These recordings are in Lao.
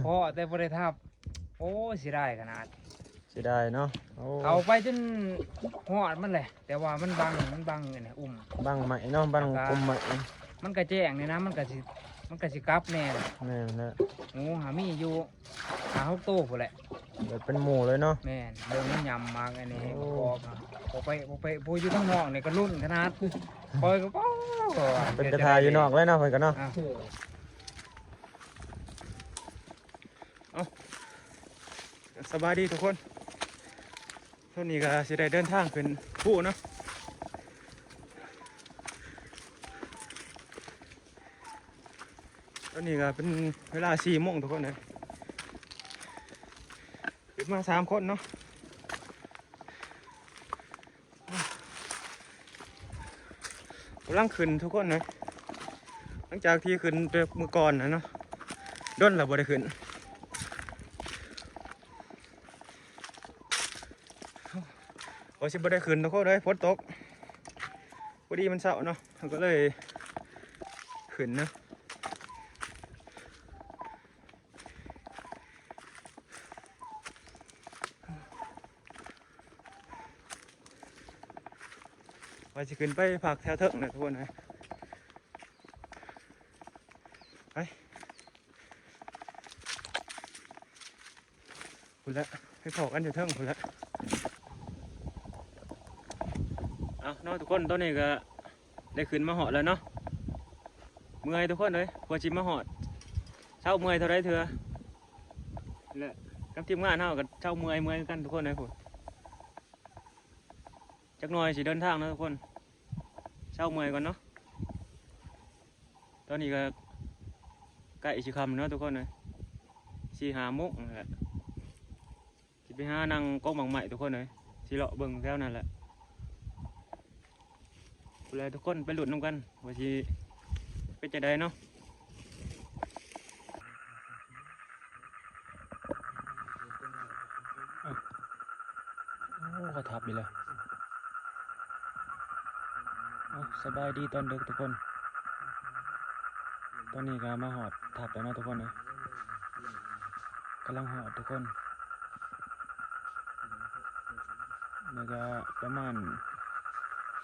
ພໍ້ແຕ່ບໍ່ໄດ້ທັບ. ໂອ້ຍ ເສຍດາຍຂະໜາດ. ເສຍດາຍເນາະ. ໂອ້ ເຂົ້າໄປຈົນຮອດມັນແຫຼະ ແຕ່ວ່າມັນບັງ ມັນບັງອັນນີ້ ອຸ້ມ ບັງໄມ້ເນາະ ບັງ ແລ້ວກໍ ກຸ່ມໄມ້. ມັນກະແຈ້ງນີ້ນະ ມັນກະຊິ ມັນກະຊິກັບແນ່. ແມ່ນແຫຼະ. ໝູຫາມີຢູ່ຫ້າຫົກໂຕພຸ້ນແຫຼະ ແບບເປັນໝູ່ເລີຍເນາະ. ແມ່ນ ເບິ່ງມັນຫຍ້ຳໝາກອັນນີ້. ໂອ້ ບໍ່ໄປ ບໍ່ໄປ ຜູ້ຢູ່ທາງນອກນີ້ກໍລຸ້ນຂະໜາດ. ຂ້ອຍກໍ ໂອ້ ເປັນກະທາຢູ່ນອກເລີຍເນາະ ເພິ່ນກໍເນາະ. ອ່ະ ເອົ້າ ສະບາຍດີທຸກຄົນ. ຕອນນີ້ກໍຊິໄດ້ເດີນທາງຂຶ້ນພູເນາະ. ຕອນນີ້ກໍເປັນເວລາສີ່ໂມງທຸກຄົນເອີຍ. ຂຶ້ນມາສາມຄົນເນາະ. ກຳລັງຂຶ້ນທຸກຄົນເອີຍ. ຫຼັງຈາກທີ່ຂຶ້ນແຕ່ມື້ກ່ອນນະເນາະ ດົນແລ້ວບໍ່ໄດ້ຂຶ້ນ. ວ່າຊິບໍ່ໄດ້ຂຶ້ນທຸກຄົນເອີຍ ຝົນຕົກ ພໍດີມັນເຊົ້າເນາະ ເຮົາກໍເລີຍຂຶ້ນເນາະ. ວ່າຊິຂຶ້ນໄປພັກແຖວເທິງນະທຸກຄົນເອີຍ. ໄປ ພຸ້ນແຫຼະ ໄປພໍ້ກັນຢູ່ເທິງພຸ້ນແຫຼະ. ເອົາເນາະທຸກຄົນ ຕອນນີ້ກໍໄດ້ຂຶ້ນມາຮອດແລ້ວເນາະ. ເມື່ອຍທຸກຄົນເອີຍ ກວ່າຊິມາຮອດ ເຊົາເມື່ອຍເທົ່າໃດເທື່ອ ແລະ ກັບທີມງານເຮົາກໍເຊົາເມື່ອຍ ເມື່ອຍຄືກັນທຸກຄົນເອີຍ. ພຸ້ນ ຈັກໜ່ອຍຊິເດີນທາງເນາະທຸກຄົນ ເຊົາເມື່ອຍກ່ອນເນາະ. ຕອນນີ້ກໍໃກ້ຊິຄ່ຳແລ້ວເນາະທຸກຄົນເອີຍ ສີ່ຫ້າໂມງແລ້ວ. ຊິໄປຫານັ່ງກົກໝາກໄມ້ທຸກຄົນເອີຍ ຊິເລາະເບິ່ງແຖວນັ້ນແຫຼະ. ພຸ້ນແຫຼະທຸກຄົນ ໄປລຸ້ນນຳກັນວ່າຊິເປັນຈັ່ງໃດເນາະ. ໂອ້ ເຂົາທັບອີກແລ້ວ. ເອົ້າ ສະບາຍດີຕອນດຶກທຸກຄົນ. ຕອນນີ້ກໍມາຮອດທັບແລ້ວເນາະທຸກຄົນເອີຍ ກຳລັງຮອດທຸກຄົນ. ນີ້ກໍປະມານ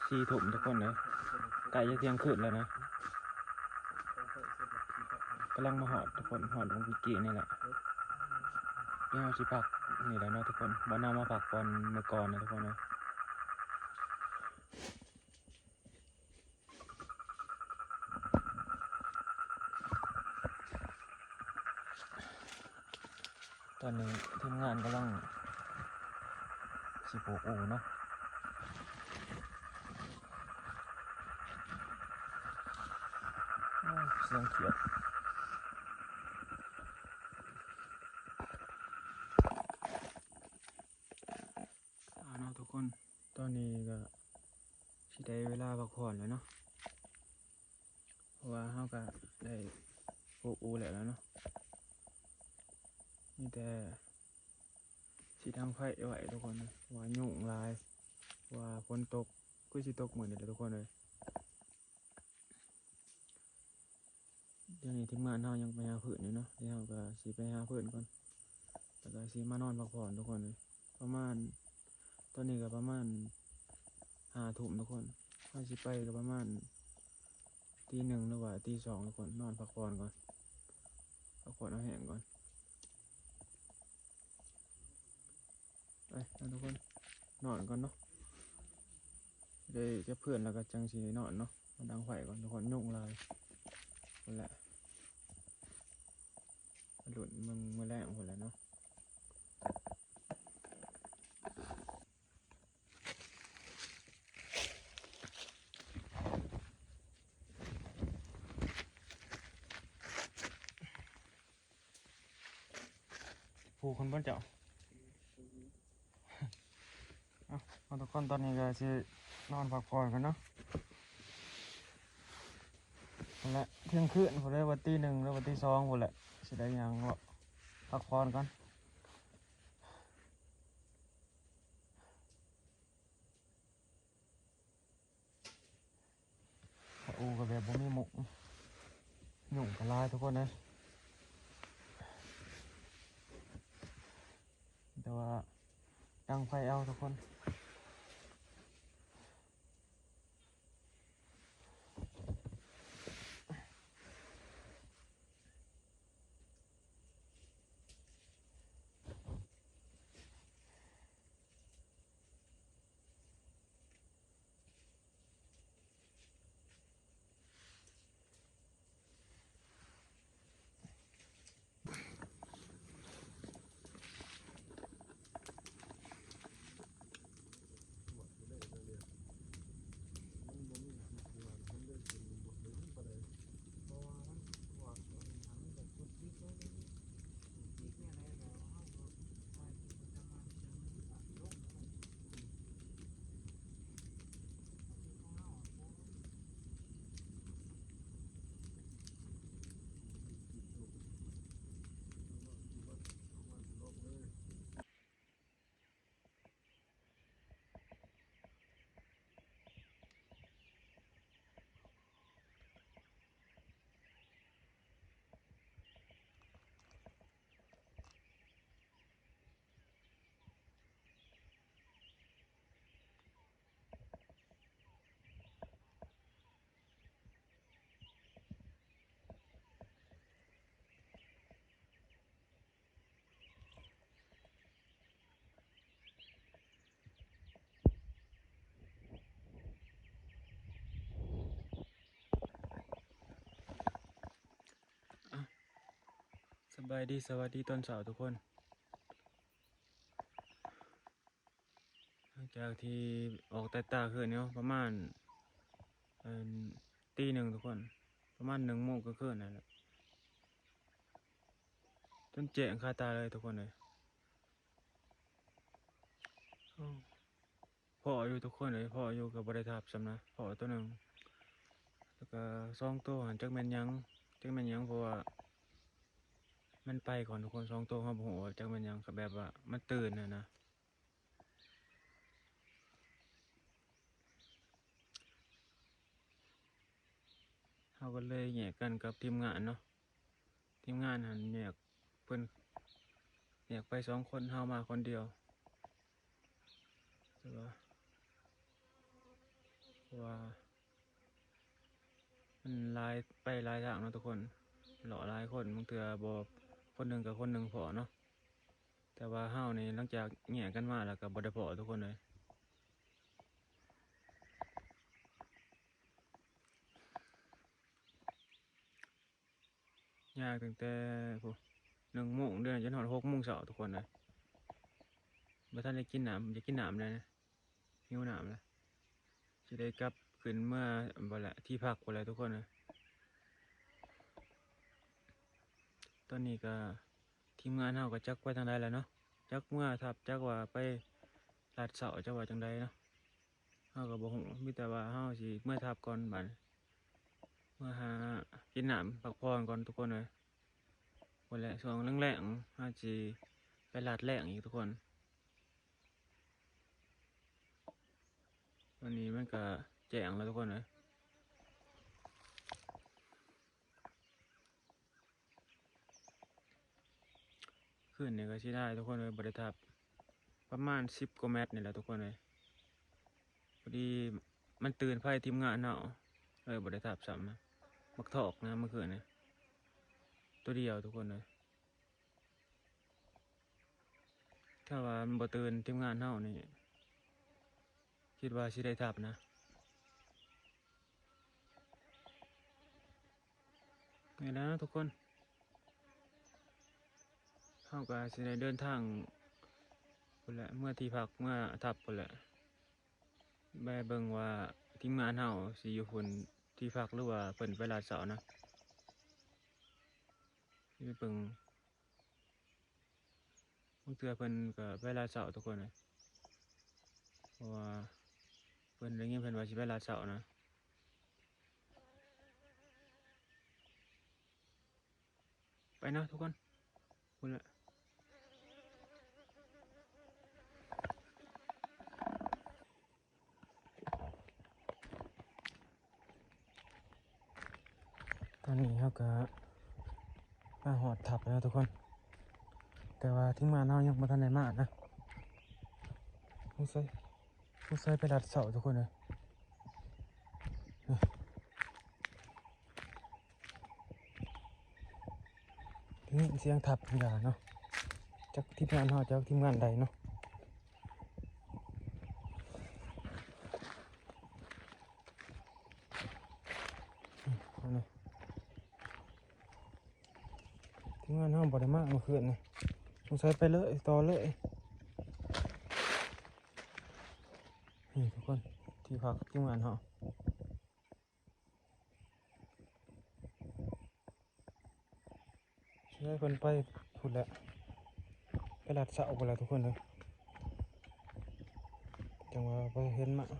ສີ່ທຸ່ມທຸກຄົນເອີຍ ໃກ້ຈະທ່ຽງຄືນແລ້ວນະ. ກຳລັງມາຮອດທຸກຄົນ ຮອດໝ່ອງກີ້ນີ້ແຫຼະ. ດຽວເຮົາຊິພັກນີ້ແຫຼະເນາະທຸກຄົນ ບ່ອນເຮົາມາພັກກ່ອນມື້ກ່ອນນະທຸກຄົນເອີຍ. ຕອນນີ້ທີມງານກຳລັງຊິຜູກອູ່ເນາະ. ໂອ້ ສຽງຂຽດ. ເອົາເນາະທຸກຄົນ ຕອນນີ້ກໍຊິໄດ້ເວລາພັກຜ່ອນແລ້ວເນາະ ເພາະວ່າເຮົາກໍໄດ້ຜູກອູ່ແລ້ວເນາະ. ມີແຕ່ຊິດັງໄຟໄວ້ທຸກຄົນເອີຍ ເພາະວ່າຍຸງຫຼາຍ ເພາະວ່າຝົນຕົກ ຄືຊິຕົກມື້ນີ້ແຫຼະທຸກຄົນເອີຍ. ດຽວນີ້ທີມງານເຮົາຍັງໄປຫາຟືນຢູ່ເນາະ ດຽວເຮົາກໍຊິໄປຫາຟືນກ່ອນ ແລ້ວກໍຊິມານອນພັກຜ່ອນທຸກຄົນເອີຍ. ປະມານ ຕອນນີ້ກໍປະມານຫ້າທຸ່ມທຸກຄົນ ເຮົາຊິໄປກໍປະມານຕີໜຶ່ງ ຫຼືວ່າຕີສອງທຸກຄົນ ນອນພັກຜ່ອນກ່ອນ ພັກຜ່ອນເອົາແຮງກ່ອນ. ໄປເນາະທຸກຄົນ ນອນກ່ອນເນາະ ໄດ້ຈັບເພື່ອນແລ້ວກໍຈັ່ງຊິນອນເນາະ. ມາດັງໄຟກ່ອນທຸກຄົນ ຍຸງຫຼາຍພຸ້ນແຫຼະ ລຸ້ນເບິ່ງມື້ແລງພຸ້ນແຫຼະເນາະ. ຜູກຄົນບໍ່ເຈົ້າ. ເອົາ ເອົາທຸກຄົນ ຕອນນີ້ກໍຊິນອນພັກຜ່ອນກ່ອນເນາະ ພຸ້ນແຫຼະ ທ່ຽງຄືນພຸ້ນເລີຍ ວ່າຕີໜຶ່ງ ຫຼືວ່າຕີສອງພຸ້ນແຫຼະ ຊິໄດ້ຍ່າງເລາະພັກຜ່ອນກ່ອນ. ໂອ້ ກໍແບບບໍ່ມີມຸກ ຍຸງກໍຫຼາຍທຸກຄົນເອີຍ. ວ່າ ດັງໄຟເອົາທຸກຄົນ. ສະບາຍດີ ສະຫວັດດີຕອນເຊົ້າທຸກຄົນ. ຫຼັງຈາກທີ່ອອກແຕ່ຕາຄືນເນາະ ປະມານ ອັນ ຕີໜຶ່ງທຸກຄົນ ປະມານໜຶ່ງໂມງກາງຄືນນັ້ນແຫຼະ ຈົນແຈ້ງຄາຕາເລີຍທຸກຄົນເອີຍ. ໂອ້ ພໍ້ຢູ່ທຸກຄົນເອີຍ ພໍ້ຢູ່ ກໍບໍ່ໄດ້ທັບຊ້ຳນະ ພໍ້ໂຕໜຶ່ງ ແລ້ວກໍສອງໂຕຫັ້ນ ຈັກແມ່ນຫຍັງ ຈັກແມ່ນຫຍັງ ເພາະວ່າມັນໄປກ່ອນທຸກຄົນ ສອງໂຕ ເຮົາບໍ່ຮູ້ວ່າຈັກແມ່ນຫຍັງ ກໍແບບວ່າມັນຕື່ນຫັ້ນນະ. ເຮົາກໍເລີຍແຍກກັນກັບທີມງານເນາະ ທີມງານຫັ້ນແຍກ ເພິ່ນແຍກໄປສອງຄົນ ເຮົາມາຄົນດຽວ ແຕ່ວ່າ ເພາະວ່າ ມັນຫຼາຍ ໄປຫຼາຍທາງເນາະທຸກຄົນ ເລາະຫຼາຍຄົນ ບາງເທື່ອບໍ່ ຄົນໜຶ່ງກັບຄົນໜຶ່ງພໍ້ເນາະ. ແຕ່ວ່າເຮົານີ້ ຫຼັງຈາກແຍກກັນມາແລ້ວກໍບໍ່ໄດ້ພໍ້ທຸກຄົນເອີຍ. ຍ່າງຕັ້ງແຕ່ ໂອ້ ໜຶ່ງໂມງເດີ ຈົນຮອດຫົກໂມງເຊົ້າທຸກຄົນເອີຍ. ບໍ່ທັນໄດ້ກິນນ້ຳ ຢາກກິນນ້ຳແລ້ວນະ ຫິວນ້ຳແລ້ວ. ຊິໄດ້ກັບຂຶ້ນເມືອ ບໍ່ແຫຼະ ທີ່ພັກພຸ້ນແຫຼະທຸກຄົນເອີຍ. ຕອນນີ້ກໍທີມງານເຮົາກໍຈັກໄປທາງໃດແລ້ວເນາະ ຈັກເມືອທັບ ຈັກວ່າໄປລາດເຊົ້າ ຈັກວ່າຈັ່ງໃດເນາະ. ເຮົາກໍບໍ່ຮູ້ ມີແຕ່ວ່າເຮົາຊິເມືອທັບກ່ອນບາດນີ້ ເມືອຫາກິນນ້ຳພັກຜ່ອນກ່ອນທຸກຄົນເອີຍ. ພຸ້ນແຫຼະ ຊ່ວງແລງໆ ເຮົາຊິໄປລາດແລ້ງອີກທຸກຄົນ. ຕອນນີ້ມັນກໍແຈ້ງແລ້ວທຸກຄົນເອີຍ. ຄືນນີ້ກໍເສຍດາຍທຸກຄົນເອີຍ ບໍ່ໄດ້ທັບ ປະມານສິບກວ່າແມັດນີ້ແຫຼະທຸກຄົນເອີຍ. ພໍດີມັນຕື່ນໄຟທີມງານເຮົາ ເອີ ບໍ່ໄດ້ທັບຊ້ຳນະ ບັກຖອກນະ ມື້ຄືນນີ້ ໂຕດຽວທຸກຄົນເອີຍ. ຖ້າວ່າມັນບໍ່ຕື່ນທີມງານເຮົານີ້ ຄິດວ່າຊິໄດ້ທັບນະ. ນີ້ແຫຼະທຸກຄົນ ເຮົາກໍຊິໄດ້ເດີນທາງພຸ້ນແຫຼະ ເມືອທີ່ພັກ ເມືອທັບພຸ້ນແຫຼະ. ໄປເບິ່ງວ່າທີມງານເຮົາຊິຢູ່ພຸ້ນທີ່ພັກ ຫຼືວ່າເພິ່ນໄປລາດເຊົ້ານະ. ໄປເບິ່ງ ບາງເທື່ອເພິ່ນກໍໄປລາດເຊົ້າທຸກຄົນເອີຍ ເພາະວ່າເພິ່ນ ໄດ້ຍິນເພິ່ນວ່າຊິໄປລາດເຊົ້ານະ. ໄປເນາະທຸກຄົນ ພຸ້ນແຫຼະ. ຕອນນີ້ເຮົາກໍມາຮອດທັບແລ້ວທຸກຄົນ ແຕ່ວ່າທີມງານເຮົາຍັງບໍ່ທັນໄດ້ມານະ. ສົງໄສ ສົງໄສໄປລັດເສົາທຸກຄົນເອີຍ. ໄດ້ຍິນສຽງທັບຢາເນາະ ຈັກທີມງານເຮົາ ຈັກທີມງານໃດເນາະ. ທີມງານເຮົາບໍ່ໄດ້ມາເມື່ອຄືນນີ້ ສົງໄສໄປເລີຍ ຕໍ່ເລີຍ. ນີ້ທຸກຄົນ ທີ່ພັກທີມງານເຮົາ ໃຫ້ເພິ່ນໄປພຸ້ນແຫຼະ ໄປລັດເສົາພຸ້ນແຫຼະທຸກຄົນເອີຍ. ຈັ່ງວ່າບໍ່ເຫັນມາ ນີ້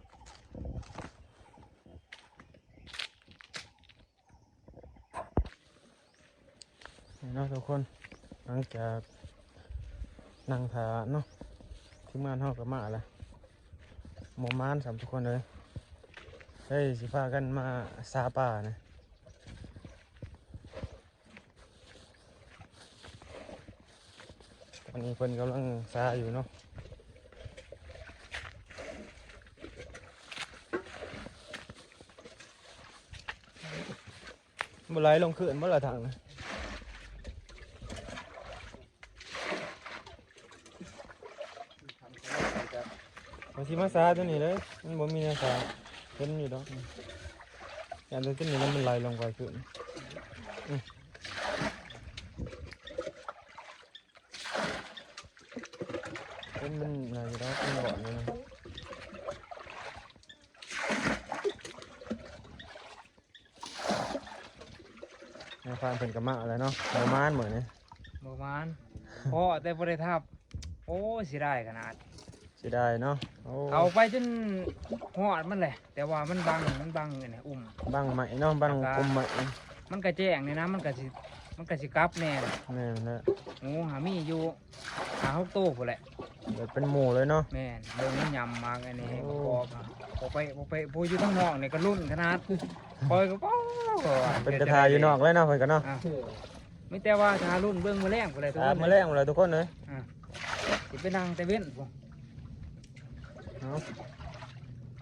ເນາະທຸກຄົນ ຫຼັງຈາກນັ່ງຖ້າເນາະ ທີມງານເຮົາກໍມາແລ້ວ. ບໍ່ມານຊ້ຳທຸກຄົນເອີຍ ເຮີ້ຍ ຊິພາກັນມາຊາປານະ. ຕອນນີ້ເພິ່ນກຳລັງຊາຢູ່ເນາະ ບໍ່ໄຫຼລົງຄືນບໍ່ລະທາງນະ? ເຮົາຊິມາຊາຕົວນີ້ເລີຍ ມັນບໍ່ມີແນວຊາ ເຫັນຢູ່ດອກ ຢ້ານແຕ່ຕົວນີ້ແຫຼະມັນໄຫຼລົງໄປຄືນ. ອືມ ເຫັນມັນໜ້າຈະດອກ ມັນບໍ່ນີ້ນະ. ນາຍພານເພິ່ນກໍມາແລ້ວເນາະ ບໍ່ມານມື້ນີ້ ບໍ່ມານ ພໍ້ແຕ່ບໍ່ໄດ້ທັບ. ໂອ້ຍ ເສຍດາຍຂະໜາດ ເສຍດາຍເນາະ. ໂອ້ ເຂົ້າໄປຈົນຮອດມັນແຫຼະ ແຕ່ວ່າມັນບັງ ມັນບັງອັນນີ້ ອຸ້ມ ບັງໄມ້ເນາະ ບັງ ແລ້ວກໍ ອຸ້ມໄມ້ ມັນກະແຈ້ງນີ້ນະ ມັນກະຊິ ມັນກະຊິກັບແດ່. ແມ່ນແຫຼະ ໝູຫາມີຢູ່ ຫ້າຫົກໂຕພຸ້ນແຫຼະ ເປັນໝູ່ເລີຍເນາະ. ແມ່ນ ເບິ່ງມັນຫຍ້ຳໝາກອັນນີ້ ໂອ້ ປະກອບ ບໍ່ໄປ ບໍ່ໄປ ຜູ້ຢູ່ທາງນອກນີ້ກໍລຸ້ນຂະໜາດ ຂ້ອຍກໍ ໂອ້ ເປັນຕາຖ້າຢູ່ນອກເລີຍເນາະ ເພິ່ນກໍເນາະ. ອ່າ ມີແຕ່ວ່າຖ້າລຸ້ນເບິ່ງມື້ແລງພຸ້ນແຫຼະ ຖ້າມື້ແລງພຸ້ນແຫຼະທຸກຄົນເອີຍ. ອ່າ ຊິໄປນັ່ງແຕ່ເວັນພຸ້ນ. ເອົາ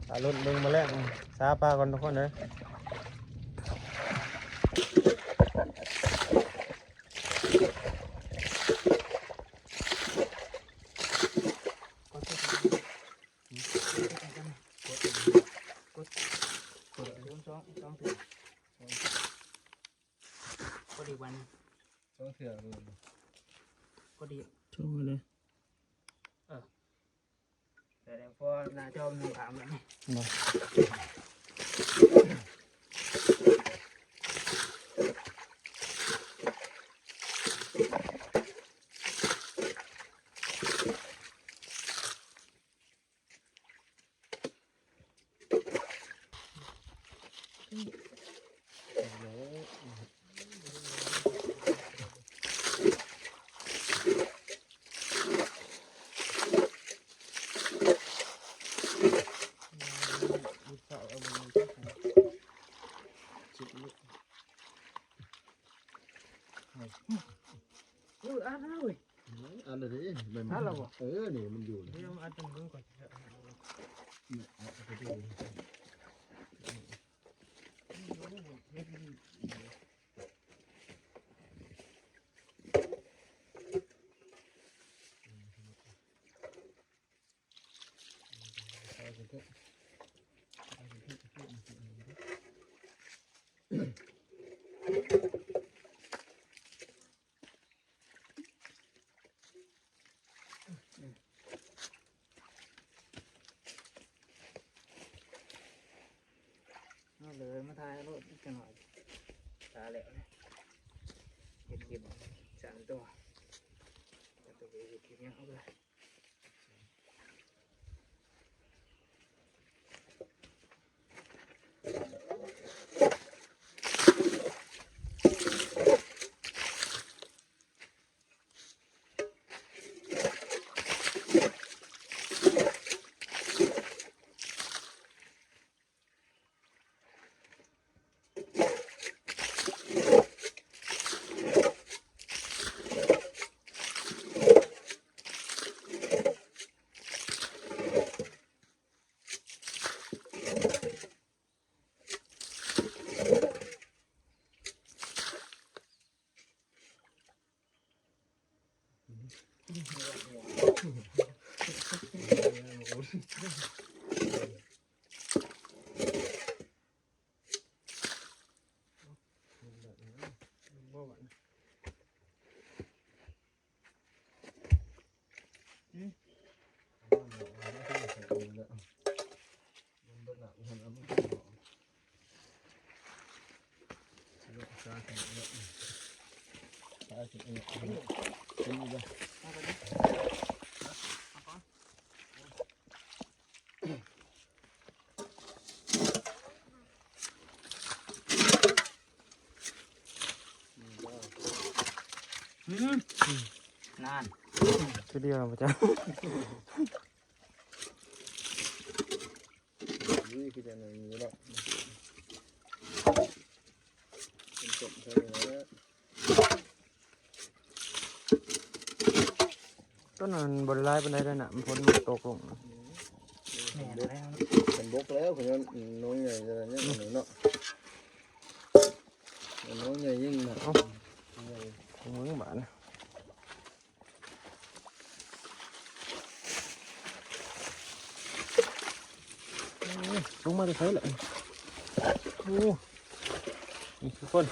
ຖ້າລຸ້ນເບິ່ງມື້ແລງ ຊາປາກ່ອນທຸກຄົນເອີຍ. ກົດ ກົດ ກົດສອງ ສອງເທື່ອ ກົດອີກວັນ ສອງເທື່ອ ກົດອີກ ໂທມາເລີຍ. ເອີ ແຕ່ເພາະໜ້າຈໍມັນຂາມແບບນີ້ ບໍ່ ເອີ ອັດແລ້ວເວີຍ ອັດແລ້ວເດ້ ອັດແລ້ວບໍ່? ເອີ ນີ້ມັນຢູ່ ດຽວອັດເບິ່ງກ່ອນ. ເອົາເລີຍ ມາຖ່າຍໂລດຈັກໜ້ອຍ ຕາແຫຼ້ວ ເຮັດຄລິບສາມຕົວ ແລ້ວກໍໄປເຮັດຄລິບຫຍັງເອົາເລີຍ. ອ อืม นั่น คือเดียวบ่จ้ะ นี่คือจะอย่างนี้แหละ เป็นสมใช่ไหม ต้นนั้นบ่ได้หลายปานใดเด้อนะ มันฝนมันตกลง แม่นแล้ว มันบกแล้ว คือมันน้อยใหญ่ขนาดนี้เนาะ มันน้อยใหญ่ยิ่งหนัก เอ้า ใหญ่ ของมึงบาดนะ ลงมาแต่ไสล่ะ โอ้ นี่ทุกคน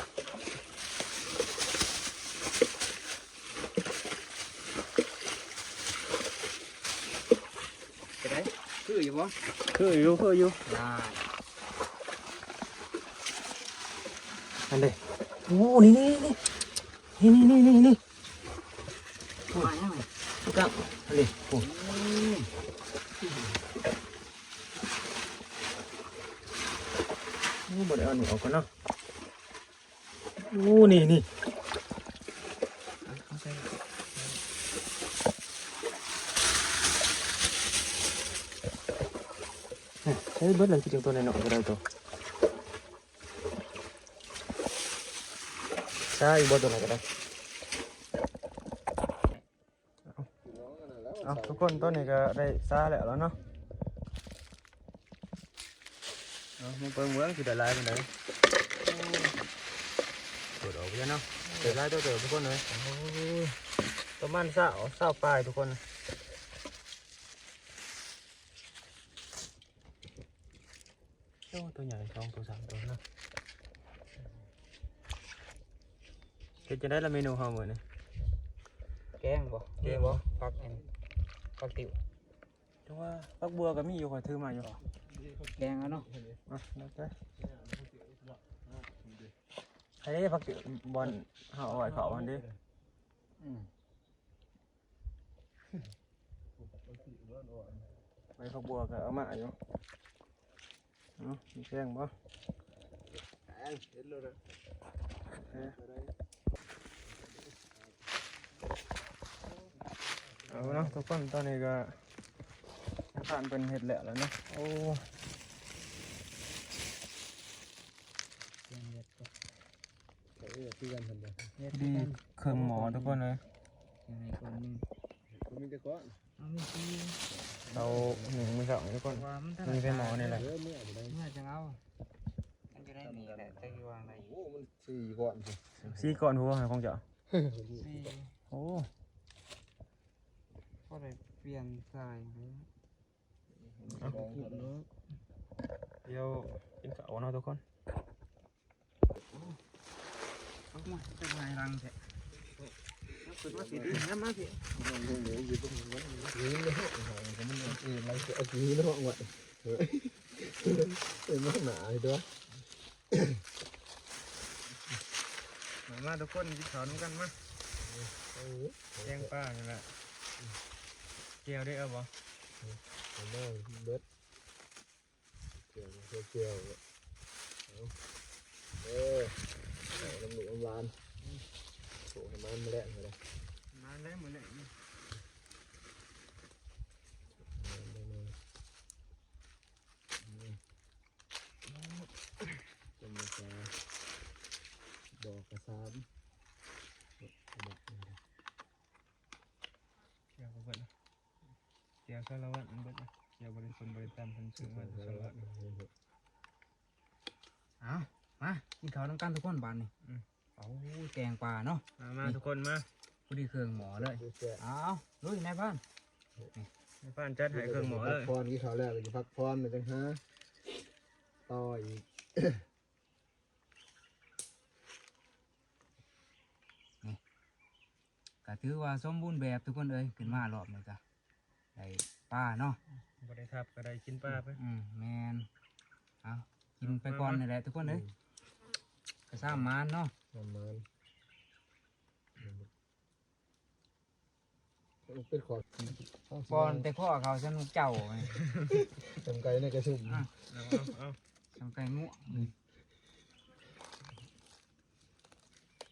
เป็นไง คืออยู่บ่ คืออยู่ คืออยู่ ได้ อันเด้ โอ้ นี่ นี่ นี่ นี่ โอ้ อันนี้ โอ้ โอ้ บ่ได้เอานี่ออกก่อนเนาะ โอ้ นี่ นี่ เฮ้ย เบิดเลย คือจังตัวน้อยๆ ก็ได้ตัว ใช่ บ่ตัวไหนก็ได้ เอา เอา ทุกคน ตอนนี้ก็ได้ซาแล้ว แล้วเนาะ เอา มาเบิ่งเบิ่งสิได้หลายปานใด โอ้ เปิดออกไปแล้วเนาะ ได้หลายตัวเติบทุกคนเลย โอ้ย ประมาณซาว ซาวปลายทุกคน โอ้ ตัวใหญ่ สองตัว สามตัวเนาะ เฮ็ดจั่งใด๋ล่ะเมนูเฮามื้อนี้ แกงบ่ แกงบ่ ผักอัน ผักติ๋ว จั่งว่าผักบัวก็มีอยู่ ข้อยถือมาอยู่ แกงเอาเนาะ อ่ะ แล้วแต่ ให้ผักติ๋วบ่อนเฮาเอาไว้เผาหั่นเด้ อืม ใบผักบัวก็เอามาอยู่ เอ้า มีแกงบ่ แกง เห็นแล้วนะ เออ เอาเนาะทุกคน ตอนนี้ก็ทางการเพิ่นเฮ็ดแล้วแล้วเนาะ โอ้ แกงเห็ดก็ เออ คือกันเพิ่นเด้อ เห็ด ดี คือกัน เครื่องหมอทุกคนเลย ยังไงคนหนึ่ง มันมีแต่ก้อน เอามีสี่ เอาหนึ่งมือสองทุกคน ว่ามันเท่าไหร่ มีแต่หมอนี่แหละ เออ เมื่อบ่ได้ เมื่อจังเอา มันอยู่ในนี่แหละ จักสิวางได้ โอ้ มันสี่ก้อนสิ สี่ก้อนหัวของเจ้า สี่ โอ้ พอได้เปลี่ยนสายเลย เอา เดี๋ยวกินข้าวเนาะทุกคน เอามา จะมาให้รังแท้ เอาขึ้นมาสิ เอามาสิ มันหมูอยู่ตรงนั้น นี่เลย มันเออ มันเอากินนี่แล้วหมด เออ มันหนาอยู่ตัว มา มาทุกคน กินข้าวนำกันมา โอ้โห แกงปลานี่แหละ แจ่วได้เอาบ่ เอามาเบิด แจ่ว แจ่ว เอา เออ เอาน้ำลูกน้ำหลาน โอ้ ให้มันมาแลกเลย มาแล้ว มาแล้ว มาแล้ว มาแล้ว อืม ต้มมะเขือ ดอกกระสาน เกี่ยวกับเพิ่นนะ เกี่ยวสารวัตรมันเบิดนะ เกี่ยวบริสุทธิ์บริตามเพิ่นซื้อมาสารวัตร เอา มา กินข้าวนำกันทุกคนบาดนี้ อืม โอ้ แกงปลาเนาะ มา มา นี่ ทุกคนมา ພໍດີເຄື່ອງໝໍ້ເລີຍ. ເອົາ ລຸຍນາຍພານ. ນາຍພານຈັດໃຫ້ເຄື່ອງໝໍ້ເລີຍ. ພັກຜ່ອນ ກິນເຂົ້າແລ້ວກໍຊິພັກຜ່ອນ ແລ້ວຈັ່ງຫາຕໍ່ອີກ. ນີ້ ກໍຖືວ່າສົມບູນແບບທຸກຄົນເອີຍ. ຂຶ້ນມາຮອບນີ້ກໍໄດ້ປາເນາະ. ບໍ່ໄດ້ທັບກໍໄດ້ກິນປາໄປ. ອືມ ແມ່ນ. ເອົາ ກິນໄປກ່ອນນີ້ແຫຼະທຸກຄົນເອີຍ. ອືມ ກໍຊ່າງໝານເນາະ. ຊ່າງໝານ. ເປັນຂອງ ປ້ອນແຕ່ຂໍ້ເຂົາຊັ້ນເຈົ້າ ຈຳໄກ່ໃນກະຊຸມ. ອາ ເອົາ ເອົາ ຈຳໄກ່ງວງ. ອືມ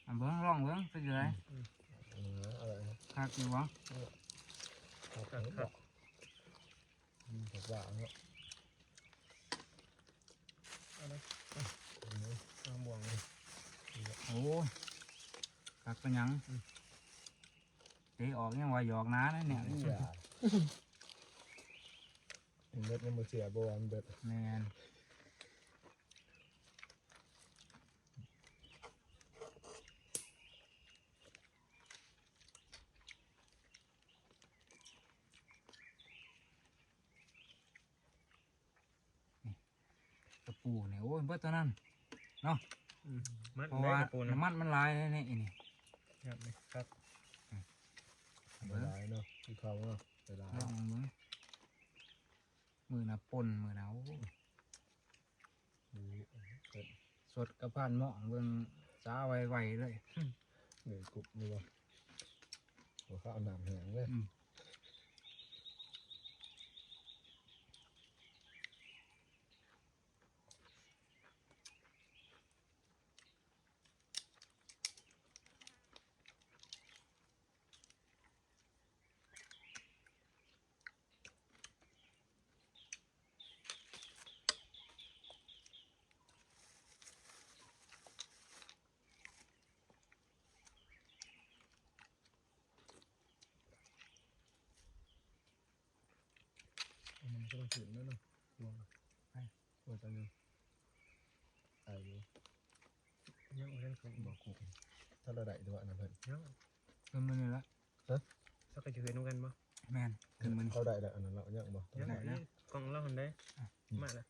ອາ ເບິ່ງ ລອງເບິ່ງເປັນຈັ່ງໃດ. ອືມ ເອີ ອະໄລ ຄັກຢູ່ບໍ່? ເອີ ຄັກ ຄັກ ຄັກ. ອືມ ຄັກວ່າເນາະ. ເອົາເລີຍ ເອົາ ເອົາບ່ວງເລີຍ. ໂອ້ຍ ຄັກປານຫຍັງ. ອືມ ເຕະອອກຍັງວ່າຫຍອກໜານະເນຍ. ອືມ ເບິດຍັງບໍ່ເຊື່ອ ບໍ່ວ່າມັນເບິດ. ແມ່ນ. ນີ້ ກະປູນີ້ ໂອ້ຍ ເບິດເທົ່ານັ້ນເນາະ. ອືມ ມັນ ເພາະວ່າ ກະປູນະ ນ້ຳມັນມັນຫຼາຍເດ້ນີ້ ນີ້. ແບບນີ້ຄັກ. ອືມ ເບິ່ງ ຫຼາຍເນາະ ຄືເກົ່າເນາະ ຫຼາຍ. ລອງເບິ່ງ ມື້ໜ້າປົ່ນ ມື້ໜ້າ ໂອ້ຍ. ສົດກັບຜ່ານໝ້ອງເບິ່ງ ສາໄວໆເລີຍ. ເລີຍກຸບນີ້ບໍ່ ບໍ່ເຂົ້ານ້ຳແຫ້ງເລີຍ. ອືມ. ມັນກໍຕ້ອງຂຶ້ນແລ້ວເນາະ ວ່າ ວ່າຈັ່ງໃດ. ໄອຢູ່ ຍັງບໍ່ທັນຂຶ້ນ ບໍ່ກຸ ຖ້າລະໄດ້ຕົວອັນນັ້ນເພິ່ນ ຍັງ ຄືມື້ນີ້ລະ. ຮະ ເຮົາກໍຊິເຮັດນຳກັນບໍ່? ແມ່ນ ຄືມື້ນີ້ ເຂົາໄດ້ແລ້ວ ອັນນັ້ນລະຍັງບໍ່? ຍັງ ໄດ້ແລ້ວ ອີກ ຂອງລາວຫັ້ນເດ້. ອືມ ມາລະ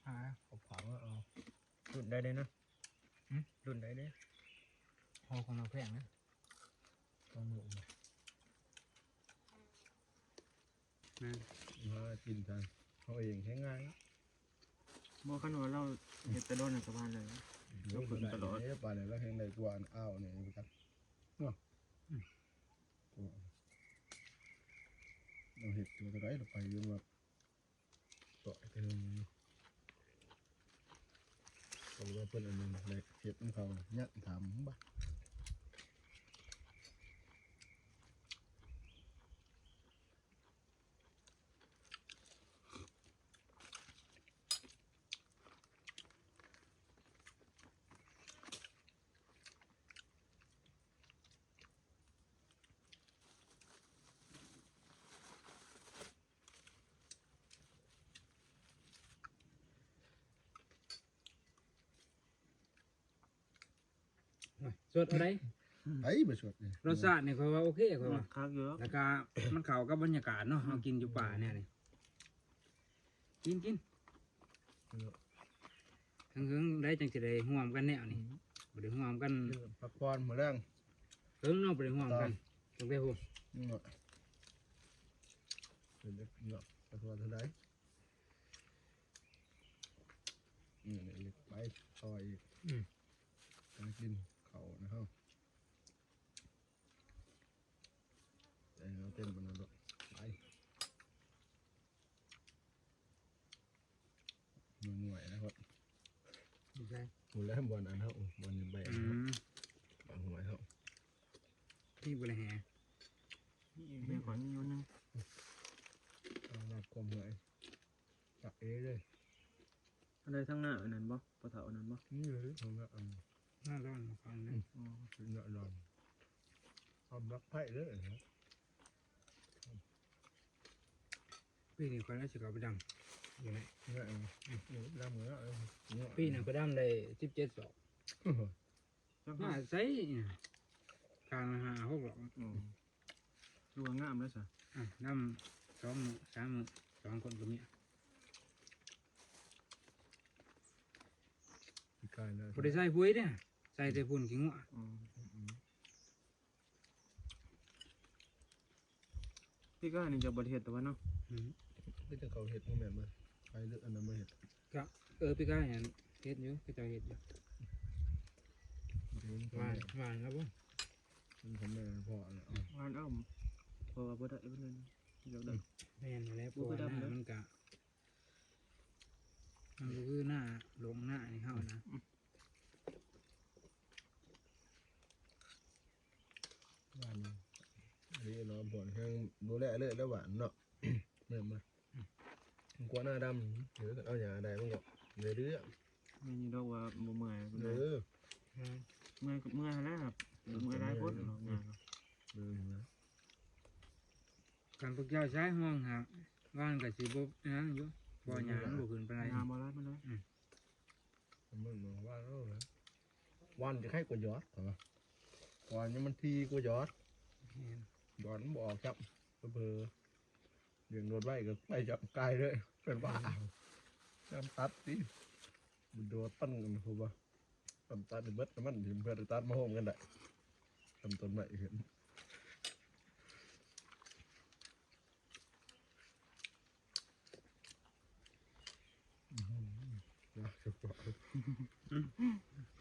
ຫາ ເອົາຜັງເອົາ ລຸ້ນໄດ້ເດ້ເນາະ. ຫືມ ລຸ້ນໄດ້ເດ້. ເຮົາຂອງລາວແພງເດ້. ຕ້ອງລຸ້ນ ແມ່ນ ຫາກິນທາງເຮົາເອງແຮງງ່າຍ. ບໍ່ ຄັນວ່າລາວເຮັດແຕ່ໂດນນັ້ນກໍວ່າແລ້ວ ອືມ ລາວຂຶ້ນຕະຫຼອດເດ້. ປານໃດລາວແຮງໄດ້ກວ່າອັນອ້າວນີ້ຈັກເນາະ. ອືມ ລາວເຮັດຕົວເທົ່າໃດລາວໄປຈົນວ່າ ເກາະເທິງ ກໍວ່າເພິ່ນອັນນັ້ນແຫຼະ ເຮັດນຳເຂົາ ຍັດຖາມບາດ. ໂອ້ຍ ສົດເອົາໄດ໋ ໄປບໍ່ສົດນີ້ ລົດຊາດນີ້ຂ້ອຍວ່າໂອເຄ ຂ້ອຍວ່າ ອືມ ຄັກຢູ່ ແລ້ວກະມັນເຂົ້າກັບບັນຍາກາດເນາະ ເຮົາກິນຢູ່ປ່າແນວນີ້. ກິນ ກິນ ເນາະ ເຖິງໆ ໄດ້ຈັ່ງຊິໄດ້ຮ່ວມກັນແນວນີ້ ອືມ ບໍ່ໄດ້ຮ່ວມກັນ ເອີ ພັກຜ່ອນມື້ແລງ ເຖິງເນາະ ບໍ່ໄດ້ຮ່ວມກັນ ຕັ້ງແຕ່ພຸ້ນ ເນາະ ເປັນເດັກເນາະ ພັກຜ່ອນເທົ່າໃດ. ອືມ ໄປຕໍ່ອີກ ອືມ ໄປກິນເຂົ້ານະເຮົາ ໃຈເຮົາເຕັ້ນປານນັ້ນໂລດ ໄປ ເມືອງຫວຍນະເຮົາ ຢູ່ໃສ ພຸ້ນແຫຼະ ບ່ອນອັນເຮົາ ບ່ອນໃບ ອືມ ບ່ອນຫວຍເຮົາ ທີ່ບໍ່ໄດ້ແຫ່ ມີອີກ ແມ່ນ ຂອງມີຢູ່ໜຶ່ງ ທາງລັດຄວາມຫວຍ. ຈະເອເລີຍ ອັນໃດທາງໜ້າອັນນັ້ນບໍ່? ພໍ່ເຖົ້າອັນນັ້ນບໍ່? ນີ້ເລີຍ ທາງໜ້າອັນ ໜ້າດອນຝັ່ງນັ້ນ ອືມ ເປັນໜ້າດອນ ຄວາມລັກໄພເລີຍນະ ປີນີ້ຂ້ອຍລະຊິເຂົ້າໄປດຳຢູ່ໃນ ນີ້ ອືມ ດຳເລີຍ ປີນັ້ນຂ້ອຍດຳໄດ້ສິບເຈັດສອບ ອືມ ມາໃສ ຂ້າງລະຫ້າຫົກດອກ. ອືມ ຄືວ່າງາມເລີຍຊະ. ອ່ະ ນຳສອງມື້ສາມມື້ ສອງຄົນກໍມີ. ປີກາຍແລ້ວ ບໍ່ໄດ້ໃສ່ປຸ໋ຍເດ້ ໃສ່ແຕ່ຝຸ່ນຂີ້ງົວ. ອືມ ອືມ ປີກາຍນີ້ເຈົ້າບໍ່ໄດ້ເຮັດແຕ່ວ່າເນາະ. ອືມ ຄືຈັງເຂົາເຮັດບໍ່ແມ່ນບໍ່ ໃຜເລືອກອັນນັ້ນມາເຮັດ. ກະ ເອີ ປີກາຍຫັ້ນເຮັດຢູ່ ເຂົາເຈົ້າເຮັດຢູ່. ຫວ່ານ ຫວ່ານແລ້ວບໍ່? ມັນກໍແມ່ນພໍແລ້ວ ຫວ່ານເອົາ ເພາະວ່າບໍ່ໄດ້ເພິ່ນນັ້ນ ຢາກໄດ້. ອືມ ແມ່ນຫັ້ນແຫຼະ ບໍ່ຄືດຳເດີ ເພາະວ່ານາມັນກະ ມັນບໍ່ຄືນາລົງນາໃນເຮົານະ. ອືມ ຫວ່ານ ອັນນີ້ເນາະ ພວກແຮງດູແລເລີຍແລ້ວຫວ່ານເນາະ. ແມ່ນບໍ່? ອືມ ກວ່າໜ້າດຳ ເອີ ເອົາຫຍ້າໄດ້ມັນກໍເລື້ອຍໆ. ແມ່ນຢູ່ດອກວ່າບໍ່ເມື່ອຍ. ເອີ ເມື່ອຍ ເມື່ອຍຫັ້ນແຫຼະ ເມື່ອຍຫຼາຍຄົນເນາະ. ເອີ ນະ ຄັນພວກເຈົ້າໃຊ້ຫ້ອງຫາ ວ່າມັນກໍຊິບໍ່ອັນນັ້ນຢູ່ ເພາະຫຍ້າມັນບໍ່ຂຶ້ນປານໃດ ຫຍ້າບໍ່ຫຼາຍປານໃດ. ອືມ ມັນວ່າເອົາແຫຼະ ຫວ່ານຈະໄຄກວ່າຢອດ ເຂົາວ່າ ຫວ່ານຍັງມັນຖີ່ກວ່າຢອດ. ແມ່ນ ຢອດມັນບໍ່ອອກຊ້ຳ ເຜີໆ ລ້ຽງໂດດໄວ້ກໍໄປຈັບກາຍເລີຍ ເພິ່ນວ່າ. ຈຳຕັດຕິ ມັນໂດດປັນກັນ ເຂົາວ່າ ຈຳຕັດໃຫ້ເບິດ ມັນເພິ່ນຕັດມາໂຮມກັນໄດ້ ຈຳຕົ້ນໄມ້ຂຶ້ນ. ອືມ ນະ ອືມ